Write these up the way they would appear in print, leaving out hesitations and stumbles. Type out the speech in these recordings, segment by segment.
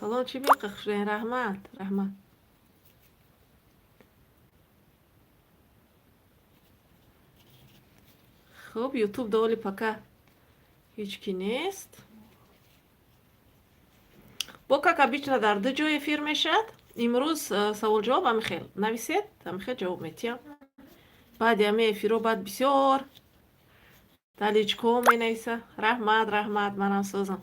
Салом, чӣ меқа хушрӯен? Раҳмат, раҳмат. Хуб, ютуб доволи пока ҳеҷ ки нест. Бо, как обычно, дар ду ҷой эфир мешавад. Имрӯз саволҷавоб ҳамихел нависед, ҳамихел ҷавоб метиҳам. Баъди ҳами эфиро баъд бисёр дар личкаҳо менависа. Раҳмат, раҳмат, манам созам.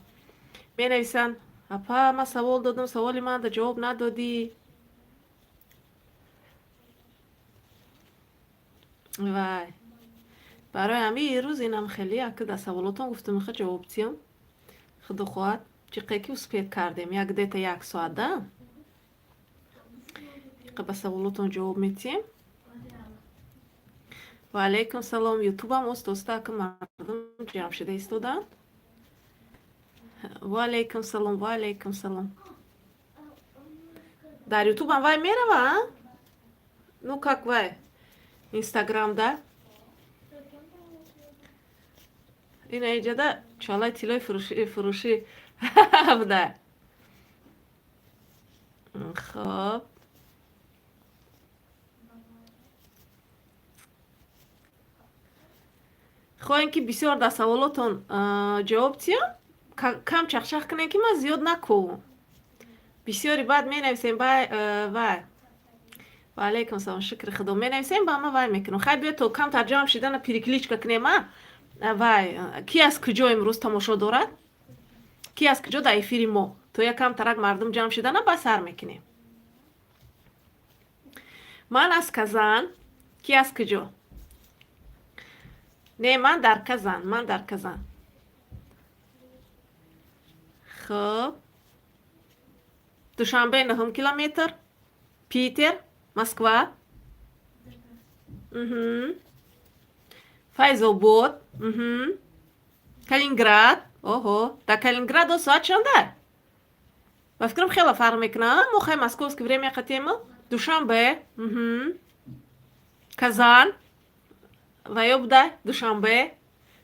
Менависанд: апа, ман савол додам, саволи манда ҷавоб надодӣ. Вай, барои ҳамин рӯз инам хеле ака дар саволотон гуфтам, мехоҳ ҷавоб диҳам. Худо хоҳад, чиқе ки успеть кардем, як где-то як соат да ба саволотон ҷавоб метиҳем. Ва алайкум салом. Ютубам оста оста ака мардум ҷамъ шуда истоданд. Ва алайкум салом, ва алайкум салом. Дар ютубам вай мерава, ну как вай инстаграм да ина иҷада чалаи тиллои фурӯшӣ буда. Хоб, хоҳем ки бисёр дар саволотон ҷавоб диҳам, кам чахчах кунем, ки ман зиёд накӯвам. Бисёри баъд менависем вай. Ва алайкум салом, шукри худо. Менависем ба ма, вай мекунам. Хай, биё то камтар ҷамъ шидана перекличка кунем. А вай, ки аз куҷо имрӯз тамошо дорад, ки аз куҷо дар эфири мо, то як камтарак мардум ҷамъ шидана ба сар мекунем. Ман аз Казан. Ки аз куҷо? Не, ман дар Казан, ман дар Казан. Хуб, Душанбе, нӯҳум километр, Питер, Москва, Файзобод, Калининград. Оҳо, дар Калининград соат чанда? Ба фикрам, хеле фарқ мекунад. Мо хай московский время қатема. Душанбе, Казан ва ё буда Душанбе,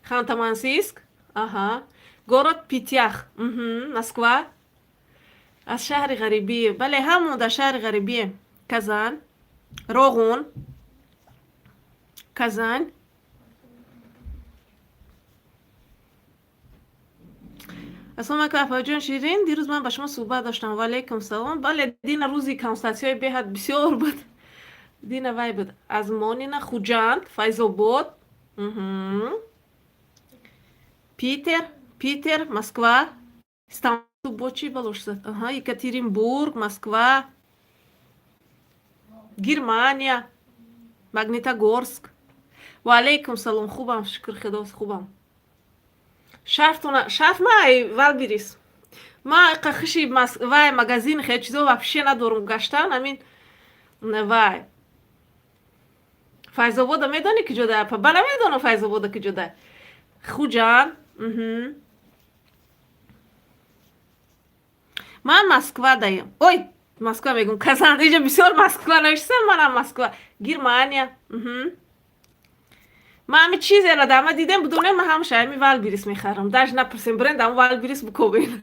Ханты-Мансийск, аҳа, город Питях, Москва. Аз шаҳри ғарибӣ. Бале, ҳамон дар шаҳри ғарибие. Казан, Роғун, Казань. Ассалому алайкум, апаҷон Ширин, дирӯз ман ба шумо суҳбат доштам. Ва алайкум салом. Бале, дина рӯзи консултатсияҳои беҳад бисёр буд. Дина вай буд. Аз Монина, Хуҷанд, Файзобод, Питер, Питер, Москва, Истанбул, бо чӣ балош зад? Аҳа, Екатеринбург, Москва, Германия, Магнитогорск. Ва алайкум салом, хубам, шукр худо, хубам. Шарфтона, шарф ма Вайлдберриз. Ма қахиши вай магазин хел чизо вообще надорум гаштан, амин вай. Файзобода медонӣ ки ҷода? Ба намедонам Файзобода ки ҷода. Хуҷанд. Ман Москва даем. Ой, Москва мегум, Казан. Иҷа бисёр Москва навиштам, манам Москва. Германия. Ман ҳами чизеро дар ма дидем будонем, ман ҳамаша ҳами Вайлдберриз мехарам. Даже напурсем бренд, ам Вайлдберриз бикобен.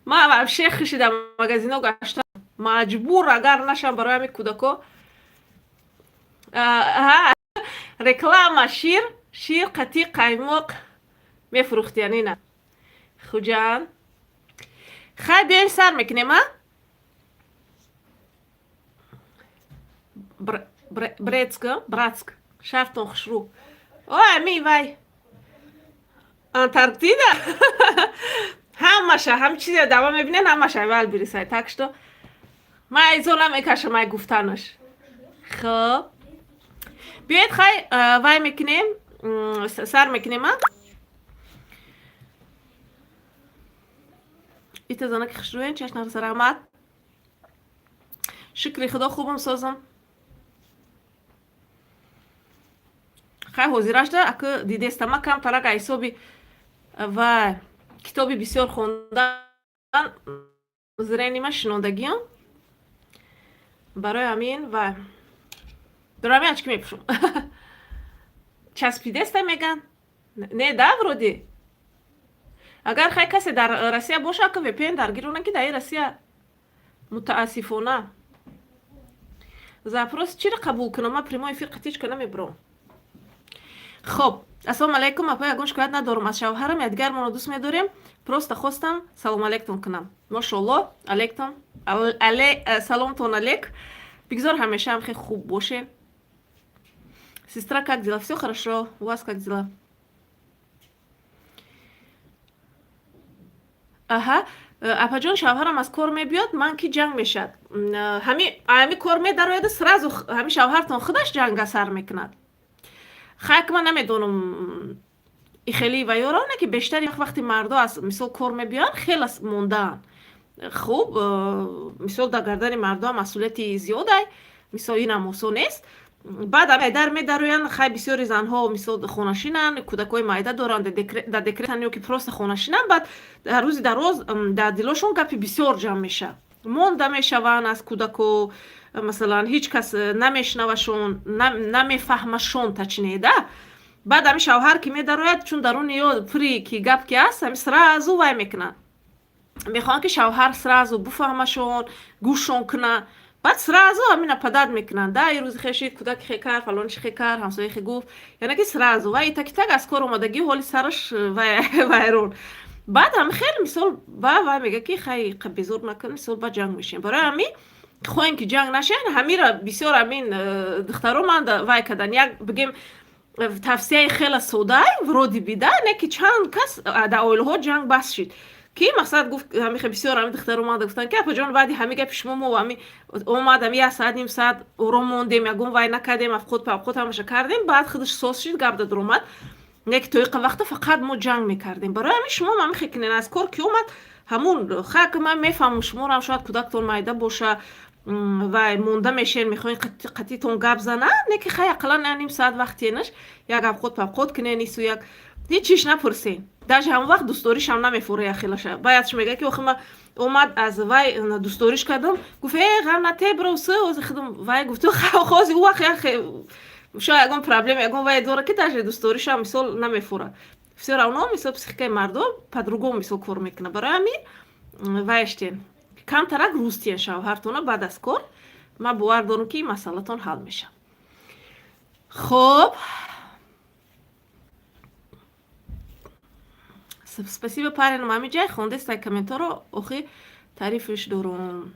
Ман вообще хиши дар магазино гаштам. Маҷбур агар нашам барои ҳами кӯдако. Реклама шир, шир, қатиқ, қаймоқ мефурӯхтиян ина. Хуҷанд. Хай, биёем, сар мекунем, а? Брецк, Братск. Шаҳртон хушрӯ. О, ами вай. Антарктида. Ҳамаша, ҳам чизе дава мебинен, ҳамаша Вайлдберрисай. Так что ман изо намекашам ай гуфтанаш. Хуб. Биёед, хай, вай мекунем, сар мекунем, а? Ита занаки хушрӯен, чашм нараса, раҳмат. Шукри худо, хубам, созам. Хай, ҳозирашда ака дидеста, ма камтарак ҳисоби ва китоби бисёр хондан зрение ма шинондагиам. Барои ҳамин ва барои ҳамин очки мепӯшам. Часпидеста меган? Не да, вроде. Агар хай касе дар Россия боша, ака VPN даргир онам, ки дар Россия Мутаассифона, запрос чиро қабул кунам? Ман прямой эфир қатичка намебурам. Хоб, ассалому алайкум, апа, ягон шикоят надорам аз шавҳарам, якдигармонро дӯст медорем, просто хостам салом алейктон кунам. Мошоалло, алейктон, саломтон алейк, бигзор ҳамеша ҳам хеле хуб бошед. Сестра, как дела? Все хорошо. У вас как дела? Аҳа, апаҷон, шавҳарам аз кор мебиёд, ман ки ҷанг мешавад. Ҳами кор медарояду сразу ҳами шавҳартон худаш ҷанга сар мекунад. Хайк, ман намедонам и хеле ваёро не, ки бештари вақти мардо аз мисол кор мебиёянд, хеле мондаанд. Хуб, мисол, дар гардани мардоам масъулияти зиёдай, мисол, инам осон нест. Баъд дар медароянд, хай, бисёри занҳо, мисол, хонашинанд, кӯдакҳои майда доранд, дар декретан ё ки просто хонашинанд. Баъд дар рӯзи дароз дар дилошон гапи бисёр ҷамъ мешавад, монда мешаванд аз кӯдако, масалан, ҳеҷ кас намешнавашон, намефаҳмашон, точнее да. Баъд ҳами шавҳар ки медарояд, чун даруни ё пури ки гап ки аст, ҳами сразу вай мекунанд, мехоҳанд, ки шавҳар сразу буфаҳмашон, гӯшшон кунад. Баъд сразу ҳамина падад мекунанд да: и рӯзи хешид, кӯдаки хе кард, фалониши хе кард, ҳамсояи хе гуфт, яъне ки сразу вай итаки так аз кор омадагӣ, ҳоли сараш вайрон. Баъд ҳами хеле, мисол, ба вай мега, ки хай, безор накун, мисол, ба ҷанг мешем. Барои ҳами хоҳем, ки ҷанг нашавем, ҳамира бисёр ҳамин духтаро ман вай кардан, як бигем, тавсияи хеле содай вроде бы да, не ки чанд кас дар оилаҳо ҷанг бас шид, ки мақсад гуфт, ҳамихе бисёр ҳами духтаро омада гуфтанд, ки апаҷон, баъди ҳами гапи шумо мо ҳами омад, ҳами як саат, ним саат ором мондем, ягон вай накардем, афқот павқот ҳамаша кардем, баъд худаш соз шид, гап да дуромад, не ки то иқа вақта фақат мо ҷанг мекардем. Барои ҳамин шумо ҳамихе кинен, аз кор ки омад, ҳамун хак, ман мефаҳмам шуморо, шояд кӯдактон майда боша, вай монда мешен, мехоҳен қатитон гап зана, не ки хай, ақаллан ним саат вақт тенаш, як авқот павқот кинен, ису як ҳеҷ чиш напурсен. Даже ҳамон вақт дӯстдоришам намефура яхелаша. Баъдш мега, ки охи, ма омад, аз вай дӯстдориш кардам, гуфт: «Э, ғам нате, бро, с ози худам вай гуфт». Хози ӯ вақт як шояд ягон проблема, ягон вай дора, ки даже дӯстдоришам, мисол, намефура. Все равно, мисол, психикаи мардо по-другому, мисол, кор мекунад. Барои ҳамин вайштен, камтарак рӯз тиен шавҳартона баъд аз кор, ман бовар дорам, ки ин масъалатон ҳал мешавад. Хоб, спасибо, паренам, ҳамин ҷай хондестай комментаро, охи тарифиш дорум.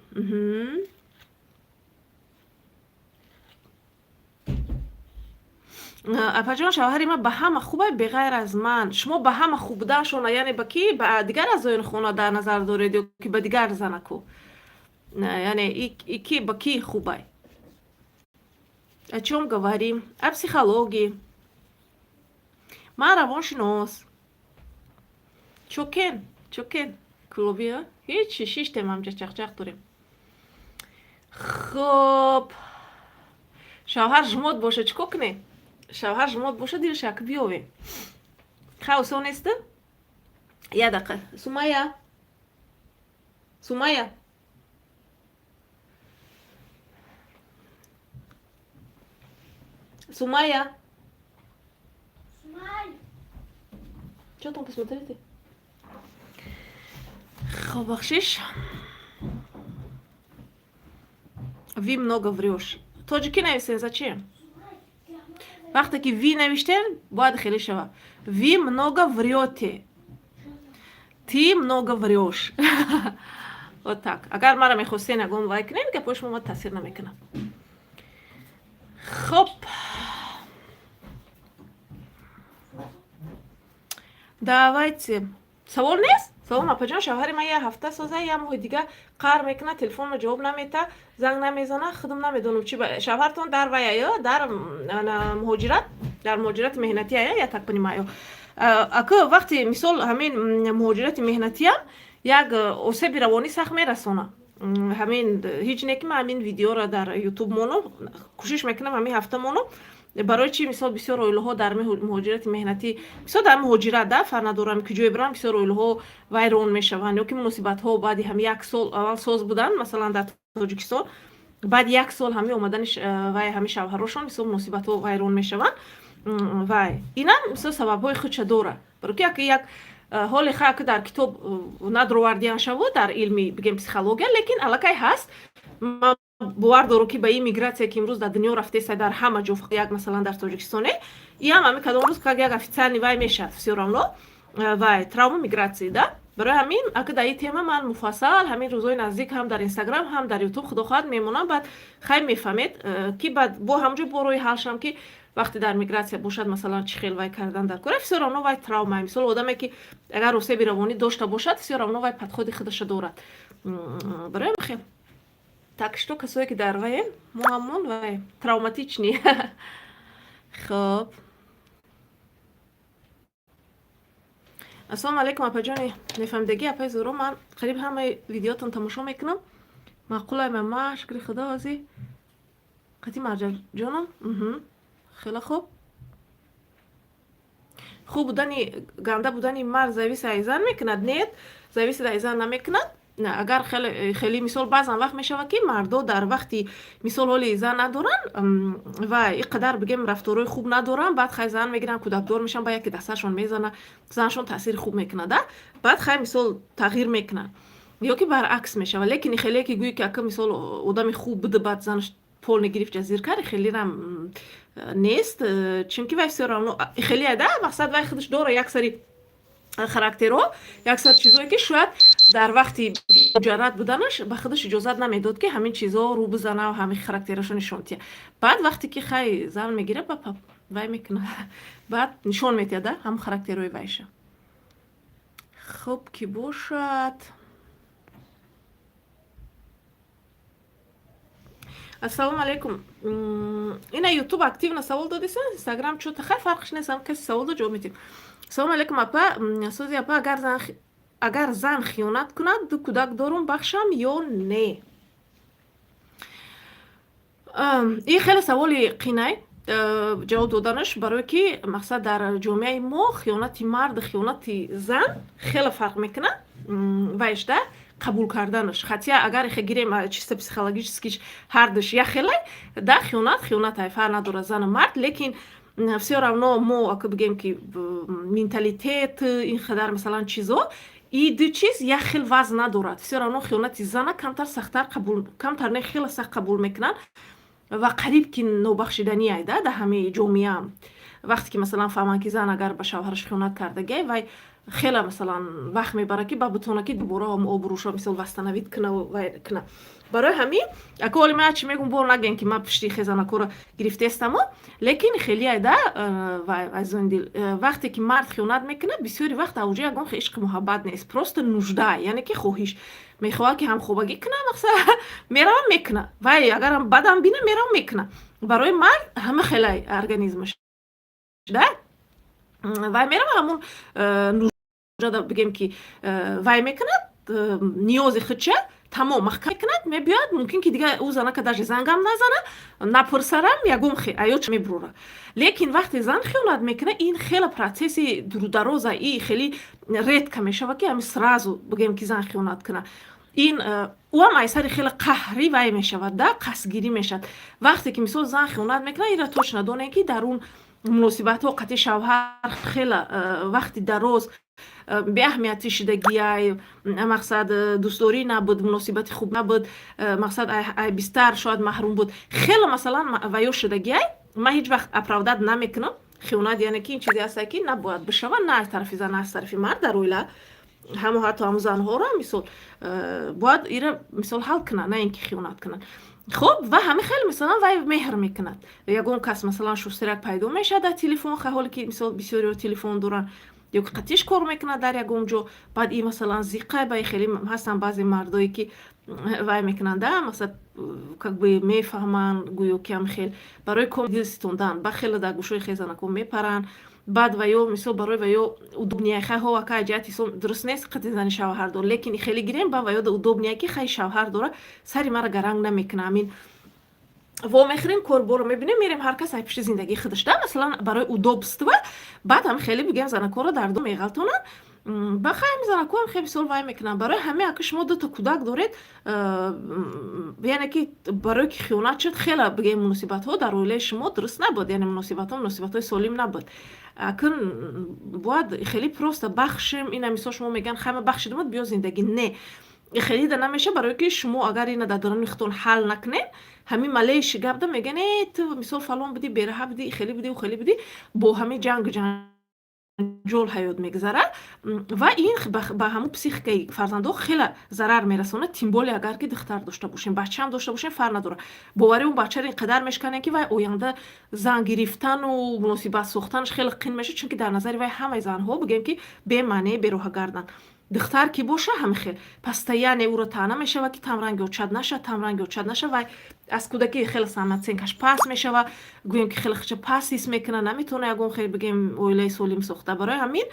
Апаҷон, шавҳари ман ба ҳама хубай, беғайр аз ман. Шумо ба ҳама хуб буданшона, яъне ба ки, ба дигар аъзоёни хона дар назар доред ё ки ба дигар занаку? Яъне ки ба ки хубай? О чем говорим? О психологии. Ман равоншинос. Чокен, чокен, клуби ҳечи шиштем, ҳамҷа чақчақ дорем. Хоб, шавҳар жмот боша, чӣ кор кунем? Шавҳар жмот боша, дилша як биёвем, хай, осон неста. Як дақиқа. Сумая, Сумая, Сумая. Что там, посмотрите. Хоб, бахшиш. Вы много врешь. Тоҷикӣ нависен, зачем? Вақте ки вы навиштен, бояд хеле шава: вы много врете, ты много врешь. Вот так. Агар мара мехостен ягон вай кунем, гапои шумо ма таъсир намекунам. Хоб, давайте, савол нест? Салом, апаҷон, шавҳари ман як ҳафта соза, як моҳи дига қаҳр мекунад, телефонро ҷавоб намета, занг намезана, худам намедонам чи. Шавҳартон дар вая, дар муҳоҷират, дар муҳоҷирати меҳнатӣ ая, я так понимаю. Ака, вақте, мисол, ҳамин муҳоҷирати меҳнатиам як осеби равонӣ сахт мерасона. Ҳамин ҳеҷ не, ки ман ҳамин видеоро дар Ютуб моно, кӯшиш мекунам ҳамин ҳафта моно. Барои чи, мисол, бисёр оилаҳо дар муҳоҷирати меҳнатӣ, бисёр дар муҳоҷират да, фарқ надорам ки ҷое бирам, бисёр оилаҳо вайрон мешаванд ё ки муносибатҳо баъди ҳами як сол, аввал соз буданд, масалан, дар Тоҷикистон, баъди як сол ҳами омадани вай ҳами шавҳарошон, мисол, муносибатҳо вайрон мешаванд. Вай инам, мисол, сабабҳои худша дорад, барои ки як Ҳоле ха ки дар китоб надровардиан шаво, дар илми, бигем, психология, лекин аллакай ҳаст. Ман бовар дорам, ки ба ин мигратсия, ки имрӯз дар дунё рафтеса, дар ҳама ҷо, як, масалан, дар Тоҷикистоне, иам ҳами кадом рӯз как як официальный вай мешавад всё равно, вай травма мигратсия да. Барои ҳамин, ака, дар ин тема ман муфассал ҳамин рӯзҳои наздик ҳам дар Инстаграм, ҳам дар Ютуб, худо хоҳад, мемонам. Баъд хай мефаҳмед, ки баъд бо ҳамҷо бо роҳи ҳал шам, ки вақте дар мигратсия бошад, масалан, чӣ хел вай кардан дар кора. Всё равно вай травма, мисол, одаме ки агар осеби равонӣ дошта бошад, всё равно вай подход и худаша дорад. Барои ҳамин хел. Так что касое ки дар ваем, мо ҳамон вай травматичный. Хоб, ассалому алайкум, апаҷони мефаҳмидагӣ, апаи Зуро. Ман қариб ҳамаи видеотон тамошо мекунам, маъқулай мама, шукри Худо. Ҳозӣ қати марҷаҷонам хеле хуб. Хуб будани, ганда будани мард зависит аз зан мекунад? Нет, зависит аз зан намекунад. Агар хеле, мисол, баъзан вақт мешавад, ки мардо дар вақти, мисол, ҳоли зан надоранд ва ин қадар, бигем, рафторҳои хуб надоранд. Баъд хай зан мегиранд, кӯдакдор мешаванд, ба яке дасташон мезана, занашон таъсири хуб мекунад, а баъд хай, мисол, тағйир мекунанд ё ки баръакс мешавад. Лекин хеле ки гӯӣ, ки ака, мисол, одами хуб буда, баъд занаш полный гирифт, ҷазир кард, хелерам нест, чунки вай всё равно хеле да мақсад вай худаш дора як сари характерҳо, як сар чизое, ки шояд дар вақти муҷаррад буданаш ба худаш иҷозат намедод, ки ҳамин чизҳо рӯ бизана ва ҳамин характерашо нишон диҳад. Баъд вақте ки хай зан мегирад, ба вай мекунад, баъд нишон медиҳад ҳамн характерҳои вайша. Хуб ки бошад. Ассалому алайкум. Ина Ютуб активно савол додисан, Инстаграм чӯ хай фарқш нест, каси савол дод, ҷавоб медиҳем. Салому алайкум, апа. Сози апа, агар зан хиёнат кунад, ду кӯдак дорум, бахшам ё не? Ин хеле саволи қинай ҷавоб доданаш, барое ки, мақсад, дар ҷомеаи мо хиёнати мард, хиёнати зан хеле фарқ мекунад вайшда қабул карданаш. Хотя агар ихе гирем, чисто психологически ҳардуш як хелай да, хиёнат хиёнатай, фарқ надорад зану мард. Лекин всё равно мо, ака, бигем, ки менталитет ин қадар, масалан, чизо, и ду чиз як хел вазн надорад. Всё равно хиёнати зана камтар сахттар қабул, камтар не, хеле сахт қабул мекунанд ва қариб ки нобахшиданиай да дар ҳамаи ҷомеа. Вақте ки, масалан, фаҳманд, ки зан агар ба шавҳараш хиёнат кардагиай, вай хеле, масалан, вақт мебарад, ки ба бутона, ки дубора обрӯшо, мисол, восстановить куна вай куна. Барои ҳамин, ака, оли ман чӣ мегӯм, бор нагӯем, ки ман пишти хезанакоро гирифтаестамо, лекин хеле да вай, азизони дил, вақте ки мард хиёнат мекунад, бисёри вақт ауҷа ягон ишқи муҳаббат нест, просто нужда, яъне ки хоҳиш, мехоҳад, ки ҳамхобагӣ куна, мақсад, мерава, мекуна. Вай агарам бадам бина, мерава, мекуна. Барои мард ҳама хелай организмаш да, вай мерава, ҳамун нужда, бигем, ки вай мекунад, ниёзи худша тамом маҳкам мекунад, мебиёяд. Мумкин ки дигар ӯ занака даже зангам назана, напурсарам, ягон аёч мебурора. Лекин вақте зан хиёнат мекунад, ин хеле процесси дурудароза и хеле редко мешавад, ки ҳами сразу, бигем, ки зан хиёнат кунад. Ин ӯам айсари хеле қаҳрӣ вай мешавад да, қасдгирӣ мешавад. Вақте ки, мисол, зан хиёнат мекунад, инро точно донем, ки дар он муносибатҳо қатъи шавҳар хеле вақти дароз беаҳамиятӣ шидагиай, мақсад, дӯстдорӣ набуд, муносибати хуб набуд, мақсад, ай бистар шояд маҳрум буд, хеле, масалан, ваё шидагиай. Ман ҳеҷ вақт оправдать намекунам хиёнат, яъне ки ин чизе ҳаста, ки набояд бишавад на аз тарафи зан, на аз тарафи мард дар оила. Ҳамо ҳатто ҳамун занҳоро, мисол, бояд ира, мисол, ҳал кунанд, на ин ки хиёнат кунанд. Хуб, ва ҳами хеле, мисалан, вай меҳр мекунад, ягон кас, масалан, шустерак пайдо мешавад дар телефон, ҳоле ки, мисол, бисёриҳо телефон доранд, ё ки қатиш кор мекунад дар ягон ҷо. Баъд и, масалан, зиқай ба хеле ҳастанд баъзе мардое, ки вай мекунанд да, масалан, как бы мефаҳманд, гӯё ки ҳам хел барои ком дил ситондан ба хеле дар гӯшои хезанако мепаранд. Баъд ва ё, мисол, барои ва ё удобнее. Хай, ҳо, ака, ҷиҳати ҳисоб дуруст нест қати зани шавҳардор, лекин хеле гирем, ба ва ё удобнее, ки хай шавҳар дора, сари мара гаранг намекуна. Амин вомехӯрем, корборо мебинем, мерем, ҳар кас ай пишти зиндагии худаш да, масалан, барои удобство. Баъд ҳам хеле, бигӯям, занакоро дар дом меғалтонанд. Ба хай мезанакуам, хеле мисол вай мекунам. Барои ҳамин, ака, шумо дута кӯдак доред, яъне ки барое ки хиёнат шуд, хеле, бигем, муносибатҳо дар оилаи шумо дуруст набуд, яъне муносибатҳо муносибатҳои солим набуд. Акн бояд хеле просто бахшем. Ина, мисол, шумо мегӯянд: «Хай, ма бахшидамад, биё зиндагӣ». Не, хеле да намеша, барое ки шумо агар ина дар даруни худтон ҳал накунед, ҳамин малейший гапда мегӯян: «Э, ту, мисол, фалон будӣ, бераҳа будӣ, хеле будӣ, хеле будӣ». Бо ҳамин ҷангу ҷанҷол ҳаёт мегузарад ва ин ба ҳамун психикаи фарзандҳо хеле зарар мерасонад. Тем более агар ки духтар дошта бошем, бачаам дошта бошем, фарқ надорад. Бовари он бачаро ин қадар мешканем, ки вай оянда зан гирифтану муносибат сохтанаш хеле қин мешавад, чунки дар назари вай ҳамаи занҳо, бигӯем ки, бемаъне, бероҳа. Духтар ки боша, ҳамин хел постоянно ӯро таъна мешавад, ки там ранги очад наша, там ранги очад наша. Вай аз кӯдакӣ хеле самооценка ш паст мешава, гӯем ки хеле хича паст ҳис мекунад, наметавона ягон хел, бигем, оилаи солим сохта. Барои ҳамин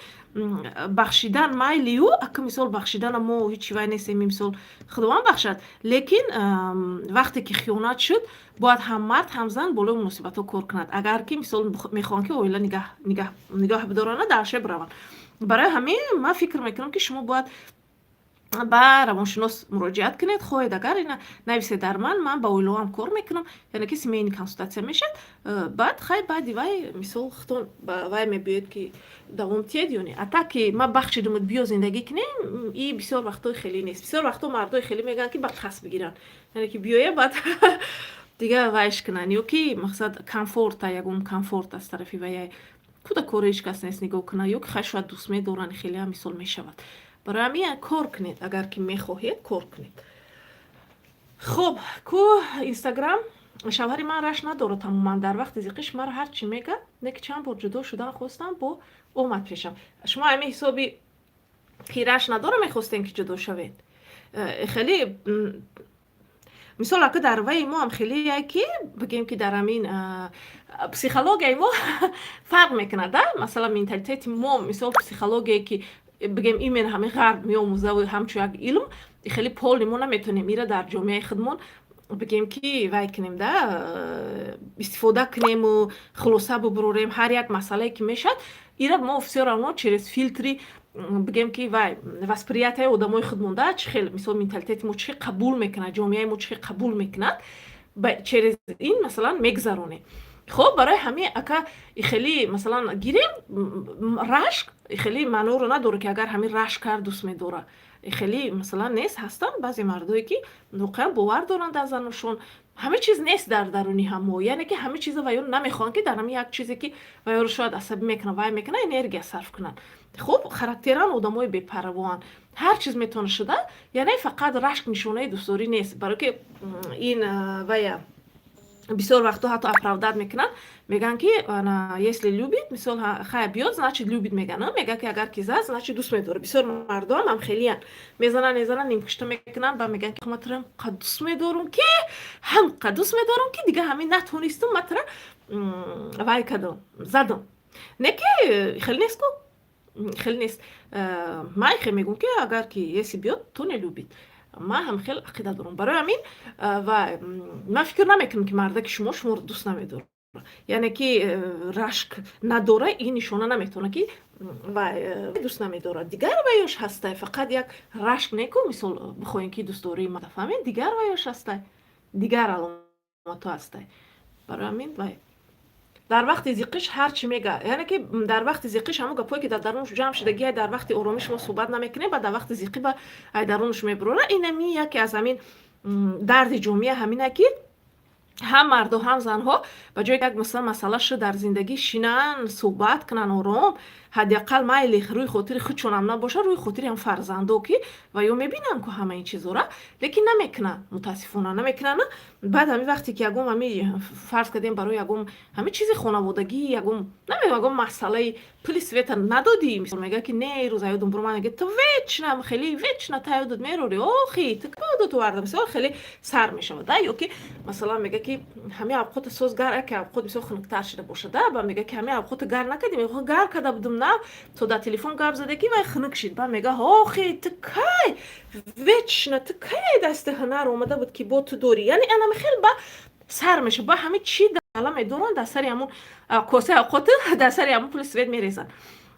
бахшидан майлиу, ака, мисол, бахшидана мо ҳичи вай нестем, мисол, Худованд бахшад, лекин вақте ки хиёнат шуд, бояд ҳам мард, ҳам зан болои муносибатҳо кор кунад, агар ки, мисол, мехоҳанд, ки оила нигоҳ бидоранд, дарше бираванд. Барои ҳамин ман фикр мекунам, ки шумо бояд ба равоншинос муроҷиат кунед. Хоҳед агар, ина нависед дар ман ба оилаам кор мекунам, яъне ки семейный консультация мешавад. Баъд хай, баъди вай, мисол, худтон ба вай мебиёед, ки давом тиҳед ё не. А так ки ман бахшидумуд, биё зиндагӣ кунем, и бисёр вақтҳои хеле нест. Бисёр вақтҳо мардои хеле мегӯянд, ки ба қасд бигиранд, яъне ки биёя, баъд дигар вайш кунанд, ё ки мақсад комфорта, ягон комфорт аз тарафи ваяй, кӯдакоро ҳеҷ кас нест нигоҳ кунад, ё ки хай, шояд дӯст медоранд, хелеам, мисол, мешавад. Барои ҳамин кор кунед, агар ки мехоҳед, кор кунед. Хуб, ку Инстаграм. Шавҳари ман рашк надорад тамоман, дар вақти зиқиш маро ҳар чӣ мега, не ки чанд бор ҷудо шудан хостам, бо омад пешам. Шумо ҳамин ҳисоби ки рашк надора мехостем, ки ҷудо шавед? Хеле, мисол, ака, дар ваи мо ҳам хеле, ки бигем, ки дар ҳамин психологияи мо фарқ мекунад да. Масалан, менталитети мо, мисол, психологияе ки, бигем, именно ҳамин ғарб меомӯзаву ҳамчун як илм, хеле полный мо наметавонем ира дар ҷомеаи худмон, бигем, ки вай кунем да, истифода кунему хулоса бубурорем. Ҳар як масъалае ки мешавад, ира мо всё равно через фильтри, бигем, ки вай восприятие одамои худмон да, чӣ хел, мисол, менталитети мо чӣ хел қабул мекунад, ҷомеаи мо чӣ хел қабул мекунад, через ин, масалан, мегузаронем. Хоб, барои ҳамин, ака, хеле, масалан, гирем, рашк хеле маъноро надорад, ки агар ҳамин рашк кард, дӯст медорад. Хеле, масалан, нест. Ҳастанд баъзе мардое, ки воқеан бовар доранд дар занашон. Ҳама чиз нест дар даруни ҳамо, яъне ки ҳама чиза ваё намехоҳанд, ки дар ҳамин як чизе, ки ваёро шояд асабӣ мекунад, вай мекунад, энергия сарф кунанд. Хуб, характеран одамои бепарвоанд, ҳар чиз метавона шуда. Яъне фақат рашк нишонаи дӯстдорӣ нест, барое ки ин вая бисёр вақтҳо ҳатто оправдать мекунанд, мегӯянд, ки если любит, мисол, хай, биёд, значит любит, мегӯянд. Мегӯянд, ки агар ки зад, значит дӯст медорад. Бисёр мардоам ҳам хелиянд, мезананд, мезананд, нимкушта мекунанд, ба мегӯянд, ки ман туро ҳамқа дӯст медорам, ки ҳамқа дӯст медорам, ки дига ҳамин натонистум, ман тура вай кардам, задам. Не ки хеле нест ку, хеле нест. Ман хел мегӯям, ки агар ки если биёд, то не любит. Ман ҳам хел ақида дорам. Барои ҳамин ва ман фикр намекунам, ки мардаки шумо шуморо дӯст намедорад. Яъне ки рашк надора, ин нишона наметавонад, ки вай дӯст намедорад. Дигар ваёш ҳастай, фақат як рашк неку. Мисол, бихоҳем, ки дӯстдории фаҳмед, дигар ваёш ҳастай, дигар аломатҳо ҳастай. Барои ҳамин вай дар вақти зиқиш ҳар чӣ мега, яъне ки дар вақти зиқиш ҳамон гапҳое, ки дар дарунаш ҷамъ шудагиай, дар вақти оромиш мо суҳбат намекунем, ба дар вақти зиқӣ ба ай дарунаш мебурора. Инами яке аз ҳамин дарди ҷомеа ҳамина, ки ҳам марду, ҳам занҳо ба ҷои як, масалан, масъала шуд дар зиндагӣ, шинанд, суҳбат кунанд ором, ҳадди ақал, майли, рӯи хотири худшонам набошад, рӯи хотири ҳам фарзандо, ки ва ё мебинанд ку ҳама ин чизора, лекин намекунанд, мутаассифона, намекунанд. Баъд ҳамин вақте ки ягон ҳами, фарз кардем, барои ягон ҳамин чизи хонаводагӣ, ягон, намедонам, ягон масъалаи пули света надодӣ, мегӯяд, ки не, рӯз аёдум буро. Ман мега: «Ту вечно хеле, вечно та ёдат мерорӣ, охи ту ёдат овардам». Мисол, хеле сар мешавад да. Ё ки, масалан, мега, ки ҳамин авқота соз гар, яке авқот, мисол, хунуктар шуда бошад да, ба мега, ки ҳамин авқота гар накардӣ. Гар карда будум, на то дар телефон гап зада, ки вай хунук шид. Ба мега: «Охи, ту кай вечно, ту кай дасти ҳунар омада буд, ки бо ту дорӣ?» Яъне анами хел ба сар мешавад. Ба ҳамин чӣ дала медоранд, дар сари ҳамун косаи авқоту, дар сари ҳамун пули свет мерезанд.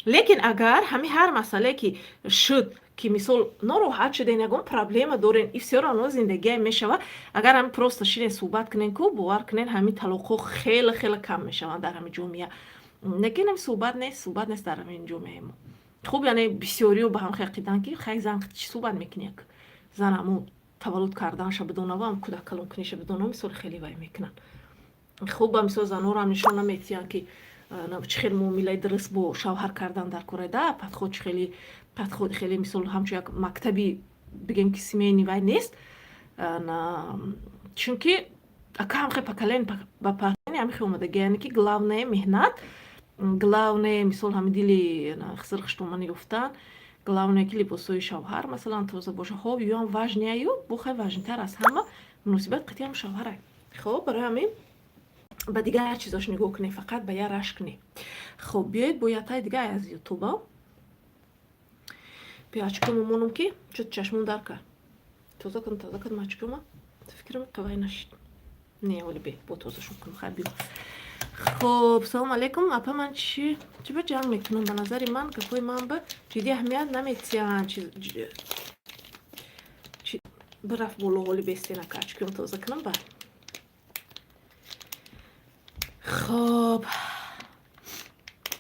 Лекин агар ҳами ҳар масъалае, ки шуд, ки мисол нороҳат шуден, ягон проблема дорен, и всё равно зиндагие мешава, агар ҳами просто ширен, суҳбат кунен ку, бовар кунен, ҳамин талоқҳо хеле хеле кам мешаванд дар ҳамин ҷомеа. Лекин ҳами суҳбат нест, суҳбат нест дар ҳамин ҷомеаи мо. Хуб, яъне бисёриҳо ба ҳам ақидаанд, ки хай, зан чӣ суҳбат мекунӣ, як зан ҳамун таваллуд карданша бидонаву ҳам кӯдак калонкуниша бидонав, мисол, хеле вай мекунанд. Хуб, ба мисол, занҳоро ҳам нишон наметиҳанд, ки чӣ хел муомилаи дуруст бо шавҳар кардан дар кора да подход, чӣ хели подход, хеле мисол ҳамчун як мактаби, бигем, ки семейный вай нест, чунки ака ҳам хел поколение ба поколение ҳами хел омадаги, яъне ки главное меҳнат, главное, мисол, ҳами дили хизр хуштоманӣ ёфтан, главное, ки либосҳои шавҳар, масалан, тоза боша. Хоб, ёам важный аю, бо хай важный тар аз ҳама муносибат қатъи ҳам шавҳарай. Хоб, барои ҳамин ба дигар чизош нигоҳ кунед, фақат ба я рашк не. Хоб, биёед бо ятаи дига аз Ютуба. Биё, очкомо монум, ки чуд чашмон дар кард. Тоза кун, тоза кун очкома. Фикрам, қавай нашид. Не, оли бе, бо тозашон кунам. Хай, биё. Хоб, салому алейкум, апа. Ман чӣ ба ҷанг мекунам? Ба назари ман, гапҳои ман ба ҷиддӣ аҳамият наметиҳанд. Бирафт боло. Ҳоли бестенака, очкиём тоза кунам баъд. Хоб,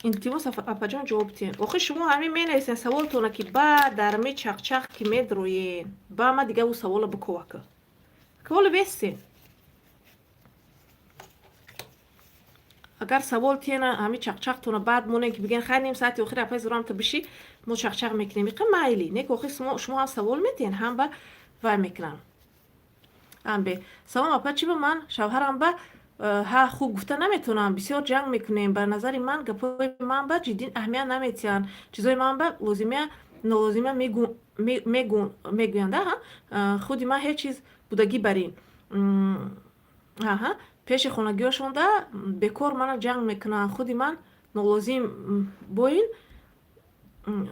илтимос, апаҷон, ҷавоб диҳед. Охи, шумо ҳамин менависен саволтона, ки ба дар ми чақчақ ки медроен, ба ма дига ӯ савола бикувака каволи бестен. Агар савол тиена, ҳами чақчақтона баъд монем, ки биген: «Хай, ним саати охир, апай, зурамта биши, мо чақчақ мекунем», иқа майли. Не, охи шумо ҳам савол медиҳен, ҳам ба вай мекунам, ҳам бе. Салом, апа. Чӣ ба ман шавҳарам ба ҳа хуб гуфта наметавонам? Бисёр ҷанг мекунем. Ба назари ман, гапҳои ман ба ҷиддӣ аҳамият наметиҳанд. Чизои ман ба лозимия нолозима мегӯянд. Худи ман ҳеҷ чиз будагӣ бар ин аҳа пеши хонагиҳошонда бекор мана ҷанг мекунанд. Худи ман нолозим бо ин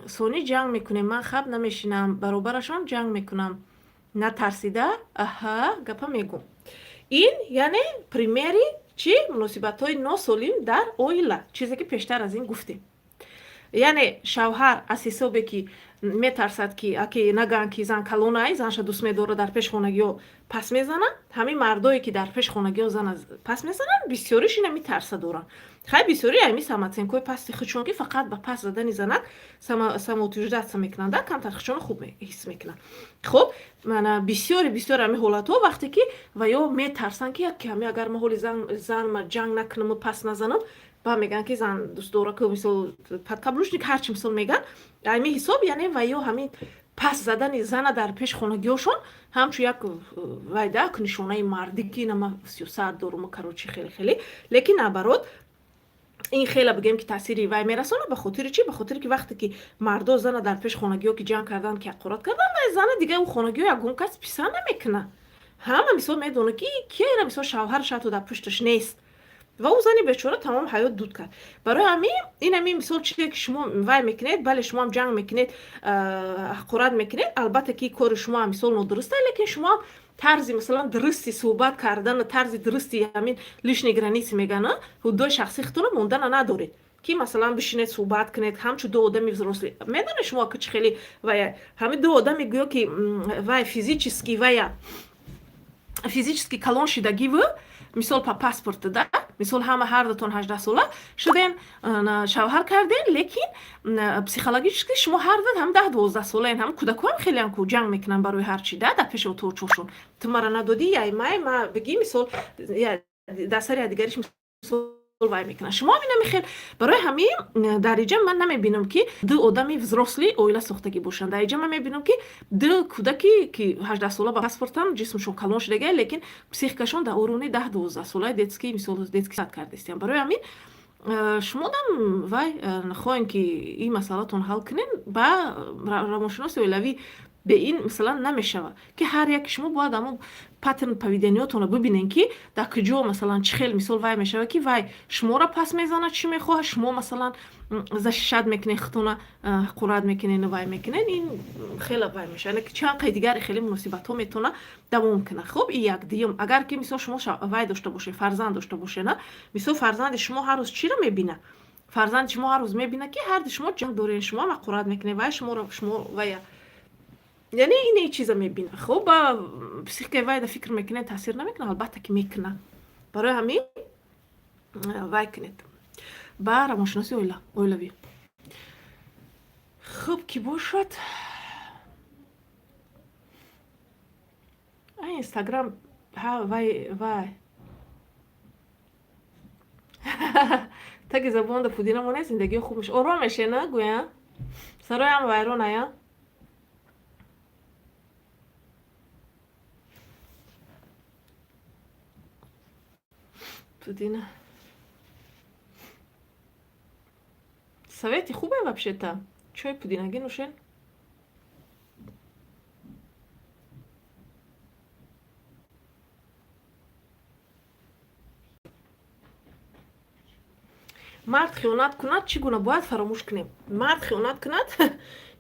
сонӣ ҷанг мекунем. Ман хаб намешинам, баробарашон ҷанг мекунам, натарсида аҳа гапа мегӯм. Ин яъне примери чӣ? Муносибатҳои носолим дар оила, чизе ки пештар аз ин гуфтем. Яъне шавҳар аз ҳисобе, ки метарсад, ки аки нагӯянд, ки зан калонай, занша дӯст медорад, дар пеш хонагиҳо пас мезанад. Ҳамин мардое, ки дар пеш хонагиҳо зана пас мезананд, бисёриш ина метарса доранд. Хай, бисёри ҳами самооценка ҳои пасти худшон, ки фақат ба пас задани занак самоутверждаться мекунанд, камтар худшонро хуб ҳис мекунанд. Хоб, мана бисёри бисёр ҳами ҳолатҳо, вақте ки ва ё метарсанд, ки як ҳами агар ма ҳоли зан ҷанг накунаму пас назанам, ба мегӯянд, ки зан дӯстдора ку, мисол, подкаблучник, ҳарчи, мисол, мегӯянд. Ами ҳисоб, яъне ва ё ҳамин пас задани зана дар пеш хонагиҳошон ҳамчун як вайда нишонаи мардӣ, ки ина ма сиёсат дорум, короче, хеле хеле. Лекин наоборот, ин хеле, бигӯем, ки таъсири вай мерасонад. Ба хотири чӣ? Ба хотире ки вақте ки мардо зана дар пеш хонагиҳо ки ҷанг кардан, ки ҳақорат кардан, вай зана дига ӯ хонагиҳо ягон кас писанд намекунад. Ҳама, мисол, медонад, ки киера, мисол, шавҳараш ҳатто дар пушташ нест ва ӯ зани бечора тамом ҳаёт дуд кард. Барои ҳамин ин ҳамин, мисол, чизе ки шумо вай мекунед, бале, шумоам ҷанг мекунед, ҳақорат мекунед, албатта ки кори шумоам, мисол, нодуруста, лекин шумоам тарзи, масалан, дурусти суҳбат кардан, тарзи дурусти ҳамин личные границы мегӯянд, ҳудудои шахсии худтонро мондана надоред, ки, масалан, бишинед, суҳбат кунед ҳамчун ду одами взрослый. Медонед шумо ки чӣ хеле вай ҳамин ду одами, гӯё ки вай физически, вая физически калон шидагиву, мисол, па паспорт да, мисол, ҳама ҳардутон 18-сола шуден, шавҳар карден, лекин психологически шумо ҳарду ҳам 10-12 солаен. Ҳам кӯдакҳоам хелеам ку ҷанг мекунанд барои ҳар чи да дар пеши отоочошон: «Ту мара надодӣ, яй май ма бигӣ», мисол, дар сари якдигариш, мисол, вай мекунанд. Шумо ҳам инами хел. Барои ҳамин дар иҷа ман намебинам, ки ду одами взрослый оила сохтагӣ бошанд. Дар иҷа ман мебинам, ки ду кӯдаки, ки 18-сола ба паспортам, ҷисмшон калон шудага, лекин психикашон дар уровни 10-12 солаи детский, мисол, детский сад кардастиям. Барои ҳамин шумо дам вай хоҳем, ки ин масъалатон ҳал кунем, ба равоншиноси оилавӣ бе ин, масалан, намешавад, ки ҳар яки шумо бояд ҳамон паттерн поведения тонро бибинен, ки дар куҷо, масалан, чӣ хел, мисол, вай мешавад, ки вай шуморо пас мезанад, чӣ мехоҳад, шумо, масалан, защищать мекунед худтона, ҳақорат мекунену вай мекунед. Ин хеле вай мешавад, ки чанд қай дигари хеле муносибатҳо метавона давом кунад. Хуб, и як. Дуюм, агар ки, мисол, шумо вай дошта бошед, фарзанд дошта бошед, на, мисол, фарзанди шумо ҳар рӯз чиро мебинад? Фарзанди шумо ҳар рӯз мебинад, ки ҳарду шумо ҷанг дорен, шумо ҳақорат мекунед, вай шуморо, шумо вая, яъне ин чиза мебинад. Хуб, ба психикаи вайда, фикр мекунед, таъсир намекунад? Албатта, ки мекунад. Барои ҳамин вай кунед ба равоншиноси оилавӣ. Хуб, ки бошад. Инстаграм вай вай таги забонда пудина монед, зиндагиё хуб меша, ором меше. На гӯя, сароям вайроная. Пудина совети хубе вообще-то. Чой пудинагӣ нӯшен. Мард хиёнат кунад, чӣ гуна бояд фаромӯш кунем? Мард хиёнат кунад,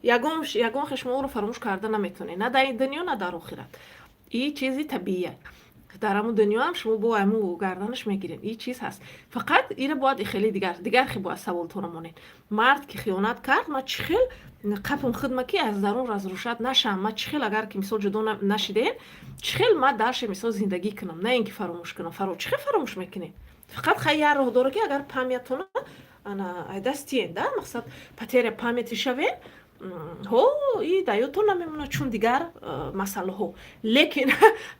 ягон хел шумо ӯро фаромӯш карда наметавонед, на дар ин дунё, на дар охират. И чизи табиия. Дар ҳамун дунёам шумо бо ҳамун гарданаш мегиред. И чиз ҳаст. Фақат ира бояд хеле дигар хел бояд саволтона монед. Мард ки хиёнат кард, ман чӣ хел қапм хидма, ки аз дарун разрушать нашам? Ман чӣ хел, агар ки мисол ҷудо нашидем, чӣ хел ман дальше, мисол, зиндагӣ кунам? На ин ки фаромӯш кунам. Чӣ хел фаромӯш мекунед? Фақат хай як роҳ дора, ки агар памятона ана айдаст тиен да, мақсад, потеря памяти шавен, ҳо, и да ёдтон намемонад, чун дигар масъалаҳо. Лекин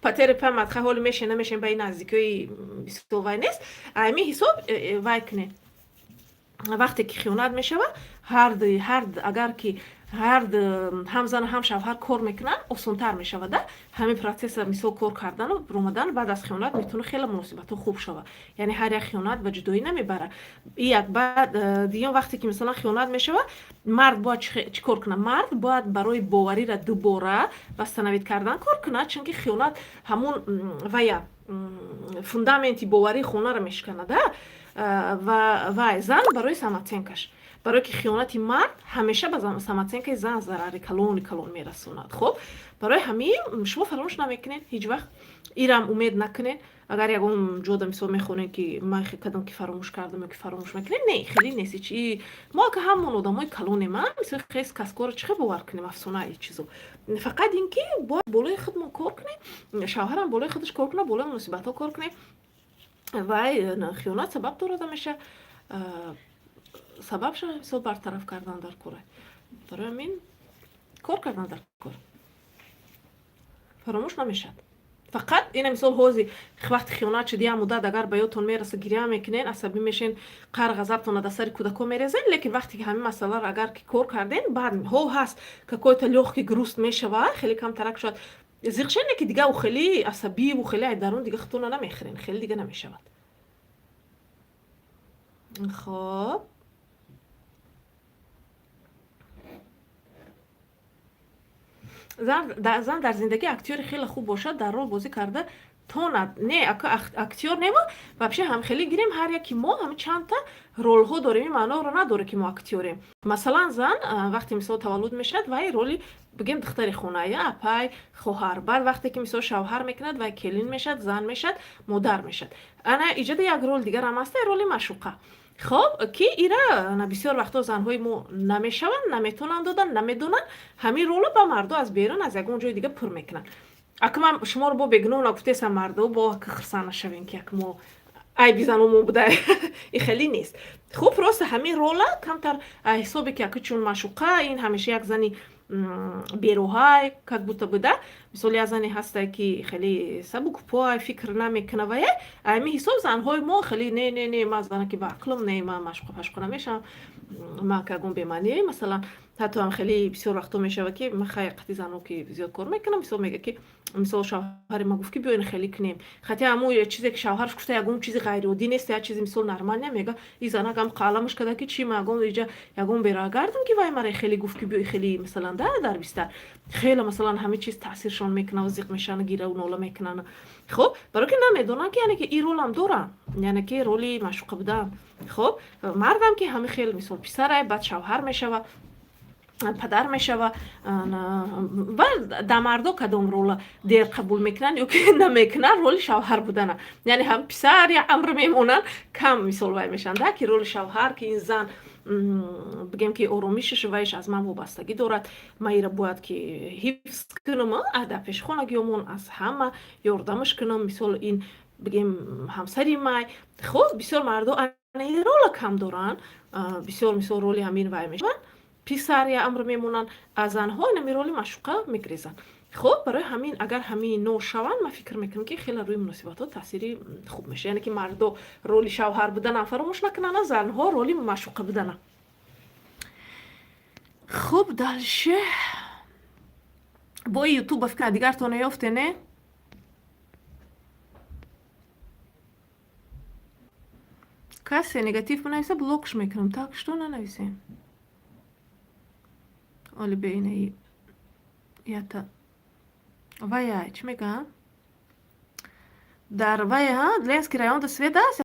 потеря память хай ҳоли мешен, намешен, ба ин наздикиҳои бисёр вай нест. Ами ҳисоб вай кунед. Вақте ки хиёнат мешавад, ҳар агар ки ҳар ҳам зану ҳам шавҳар кор мекунанд, осонтар мешавад да ҳамин процесса, мисол, кор кардану омадан баъд аз хиёнат метавона хеле муносибатҳо хуб шавад. Яъне ҳар як хиёнат ба ҷудоӣ намебарад. И як. Баъд дуюм, вақте ки, мисалан, хиёнат мешавад, мард бояд чӣ кор кунад? Мард бояд барои боварира дубора восстановить кардан кор кунад, чунки хиёнат ҳамун вая фундаменти боварии хонаро мешиканад да. Ва вай зан барои самооценкаш, барое ки хиёнати мард ҳамеша ба самооценкаи зан зарари калони калон мерасонад. Хуб, барои ҳамин шумо фаромӯш намекунед ҳеҷ вақт, ирам умед накунед. Агар ягон ҷода, мисол, мехонед, ки ман кадом ки фаромӯш кардам ё ки фаромӯш мекунед, не, хеле нест. Чи мо ака ҳамон одамои калонем, а мисол хес каскоро чӣ хел бовар кунем? Афсона и чизо. Фақат ин ки бояд болои худмон кор кунем, шавҳарам болои худаш кор кунад, болои муносибатҳо кор кунем. Вай хиёнат сабаб дорад ҳамеша, сабабша, мисол, бартараф кардан дар кора. Барои ҳамин кор кардан дар кор, фаромӯш намешавад. Фақат ина, мисол, ҳози вақти хиёнат шуд, як муддат агар ба ёдтон мераса, гиря мекунен, асабӣ мешен, қар ғазабтона дар сари кӯдакҳо мерезен. Лекин вақте ки ҳамин масъаларо агар ки кор карден, баъд ҳо ҳаст, какой-то лёгкий груст мешавад, хеле камтарак шояд зиқ шене, ки дига ӯ хеле асабиву хеле ай дарун дига худтона намехӯрен, хеле дига намешавад. Хоб, зан дар зиндагӣ актёри хеле хуб бошад, дар рол бозӣ карда тонад? Не, актёр нема. Вообще ҳам хеле гирем, ҳар яки мо ҳами чандта ролҳо дорем. Ин маъноро надорад, ки мо актёрем. Масалан, зан вақте, мисол, таваллуд мешавад, вай роли, бигем, духтари хоная, апай, хоҳар. Баъд вақте ки, мисол, шавҳар мекунад, вай келин мешавад, зан мешавад, модар мешавад. Ана иҷода як рол дигарам аста, роли маъшуқа. Хоб, ки ира бисёр вақтҳо занҳои мо намешаванд, наметавонанд додан, намедонанд. Ҳамин роло ба мардо аз берун, аз ягон ҷои дига пур мекунанд. Ака, ман шуморо бо бегуноҳ нагуфтесам, мардо бо хирсан нашавем, ки як мо айби заномо буда. И хеле нест. Хуб, просто ҳамин рола камтар ҳисобе, ки ака, чун маъшуқа ин ҳамеша як зани бероҳай, как будто бы да, мисол, як зане ҳастай, ки хеле сабукпой, фикр намекуна. Вая ҳамин ҳисоб занҳои мо хеле: «Не, не, не, ман занаки ба ақлам, не, ман машқу пашқу намешавам, ман ягон бемаъние». Масалан, ҳатто ҳам хеле бисёр вақтҳо мешавад, ки ман хай қати зано ки зиёд кор мекунам, мисол, мега, ки, мисол, шавҳари ма гуфт, ки биё ин хеле кунем. Хотя ҳамун чизе ки шавҳараш гуфта, ягон чизи ғайриоддӣ нест, як чизи, мисол, нормальне. Мега, и занак ам қаламаш када, ки чи, ма ягон иҷа ягон берагардам, ки вай мара хеле гуфт, ки биё хеле, масалан, да дар бистар хеле, масалан, ҳама чиз таъсиршон мекунад, зиқ мешаванд, гираву нола мекунанд. Хоб, барое ки намедонанд, ки яъне ки ин ролам дорам, яъне ки роли маъшуқа будан. Хоб, мардам ки ҳами хел, мисол, писарай, баъд шавҳар мешава. Падар мешава. Ва дар мардо кадом рола дер қабул мекунанд ё ки намекунанд? Роли шавҳар будана, яъне ҳам писар я амр мемонанд, кам мисол вай мешаванд, да, ки роли шавҳар, ки ин зан, бигем, ки оромишаш вайш аз ман вобастагӣ дорад, ман ира бояд ки ҳифз кунам, дар пешхонагиёмон аз ҳама ёрдамаш кунам, мисол, ин, бигем, ҳамсари май. Хуб, бисёр мардо ин рола кам доранд, бисёр, мисол, роли ҳамин вай мешаванд, писар я амр мемонанд, а занҳо инами роли маъшуқа мегрезанд. Хуб, барои ҳамин, агар ҳамин ношаванд, ман фикр мекунам, ки хеле рӯи муносибатҳо таъсири хуб мешавад, яъне ки мардо роли шавҳар буданам фаромӯш накунанд, занҳо роли маъшуқа будана. Хуб, дальше бо Ютуб, ба фикр, дигартон наёфте, не? Касе негатив бинависа, блокш мекунам, так что нанависем. Оли беинаи ята вая чӣ мегӯям, дар вая Ленский район да свет аст.